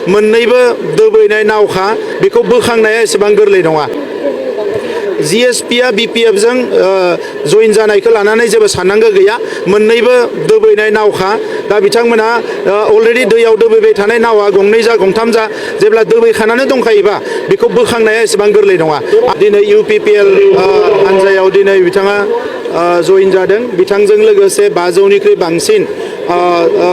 मोननैबो दोबैनाय नावखा बेखौ बोखांनाया एसेबां गोरलै नङा। जिएसपिआ बिपिएफजों जइन जानायखौ लानानै जेबो साननांगौ गैया। मोननैबो दोबैनाय नावखा दा बिथांमोना अलरेडि दैयाव दोबैबाय थानाय नावा गंनै जा गंथाम जा जेब्ला दोबैखानानै दंखायोबा बेखौ बोखांनाया एसेबां गोरलै नङा। दिनै इउपिपिएल हान्जायाव दिनै बिथाङा जइन जादों। बिथांजों लोगोसे 500निख्रुइ बांसिन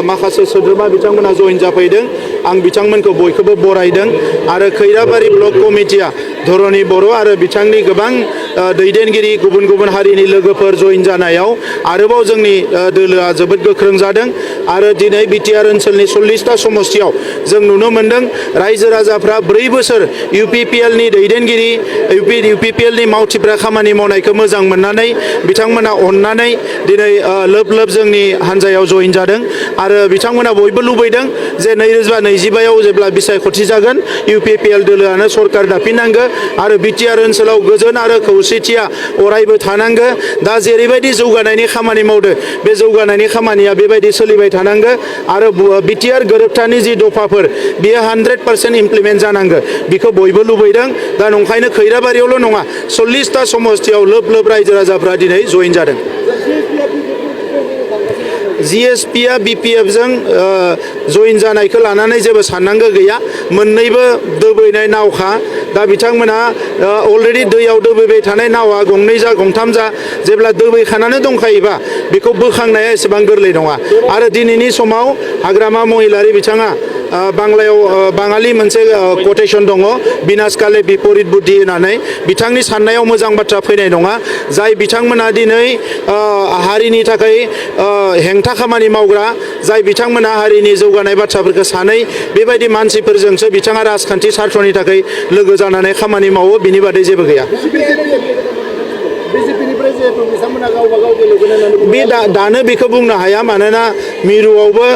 माखासे सोद्रोमा बिथांमोना जइन जाफैदों। आं बिथांमोनखौ बयखौबो बरायदों आरो खैराबारि ब्लक कमिटिया धरणी बर' आरो बिथांनि गोबां दैदेनगिरि गुबुन गुबुन हारिनि लोगोफोर जइन जानायाव आरोबाव जोंनि दोलोआ जोबोद गोख्रों जादों आरो दिनै बिटिआर ओनसोलनि 40टा समस्तियाव जों नुनो मोन्दों रायजो राजाफ्रा 4 बोसोर इउपिपिएलनि दैदेनगिरि इउपिपिएलनि मावथिफ्रा खामानि मावनायखौ मोजां मोननानै बिथांमोना अननानै दिनै लोब लोब जोंनि हान्जायाव जइन जादों आरो बिथांमोना बयबो लुबैदों जे 2025आव जेब्ला बिसायख'थि जागोन इउपिपिएल दोलोआनो सरकार दाफिननांगौ आरो बिटिआर ओनसोलाव गोजोन आरो खौसेथिया अरायबो थानांगौ। दा जेरैबायदि जौगानायनि खामानि मावदो बे जौगानायनि खामानिया बेबायदि सोलिबाय थानांगौ आरो बिटिआर गोरोबथानि जि दफाफोर बेयो 100% इमप्लिमेन्ट जानांगौ बेखौ बयबो लुबैदों। दा नंखायनो खैराबारियावल' नङा 40टा समस्तियाव लोब लोब रायजो राजाफ्रा दिनै जइन जादों। जिएसपिआ बिपिएफजों जइन जानायखौ लानानै जेबो साननांगौ गैया। मोननैबो दोबैनाय नावखा दा बिथांमोना अलरेडि दैयाव दोबैबाय थानाय नावा गंनै जा गंथाम जा जेब्ला दोबैखानानै दंखायोबा बेखौ बोखांनाया एसेबां गोरलै नङा। आरो दिनैनि समाव हाग्रामा महिलारि बिथाङा बांलायाव बाङालि मोनसे कटेसन दङ बिनाशकाले बिपरित बुद्धि होननानै बिथांनि साननायाव मोजां बाथ्रा फैनाय नङा। जाय बिथांमोना दिनै हारिनि थाखाय हेंथा खामानि मावग्रा जाय बिथांमोना हारिनि जौगानाय बाथ्राफोरखौ सानै बेबायदि मानसिफोरजोंसो बिथाङा राजखान्थि सार्थनि थाखाय लोगो जानानै खामानि मावो बिनि बादै जेबो गैया। बे दानो बेखौ बुंनो हाया मानोना मिरुआवबो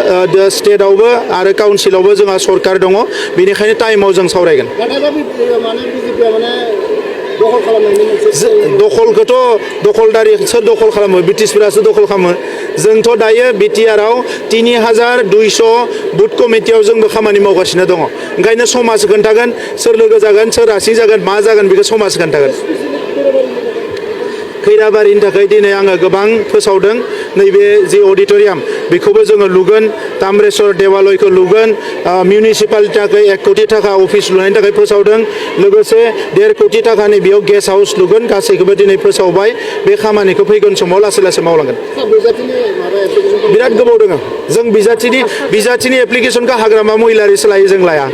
स्टेटआवबो आरो काउन्सिलावबो जोंहा सरकार दङ बेनिखायनो टाइमाव जों सावरायगोन। दखलखौथ' दखलदारि सोर दखल खालामो ब्रिटिशफोरासो दखल खालामो। जोंथ' दायो बिटिआरआव 3200 बुथ कमिटियाव जोंबो खामानि मावगासिनो दङ। ओंखायनो समाज खोन्थागोन सोर लोगो जागोन सोर रासि जागोन मा जागोन बेखौ समाज खोन्थागोन। खैराबारिनि थाखाय दिनै आङो गोबां फोसावदों। नैबे जि अडिट'रियाम बेखौबो जोङो लुगोन ताम्रेश्वर देवालयखौ लुगोन मिउनिसिपालिटिनि थाखाय 1 कोटि थाखा अफिस लुनायनि थाखाय फोसावदों लोगोसे 1.5 कोटि थाखानि बेयाव गेस्ट हाउस लुगोन गासैखौबो दिनै फोसावबाय। बे खामानिखौ फैगोन समाव लासै लासै मावलांगोन। बिराद गोबाव दङ। जों बिजाथिनि एप्लिकेसनखौ हाग्रामा महिलारिसो लायो जों लाया।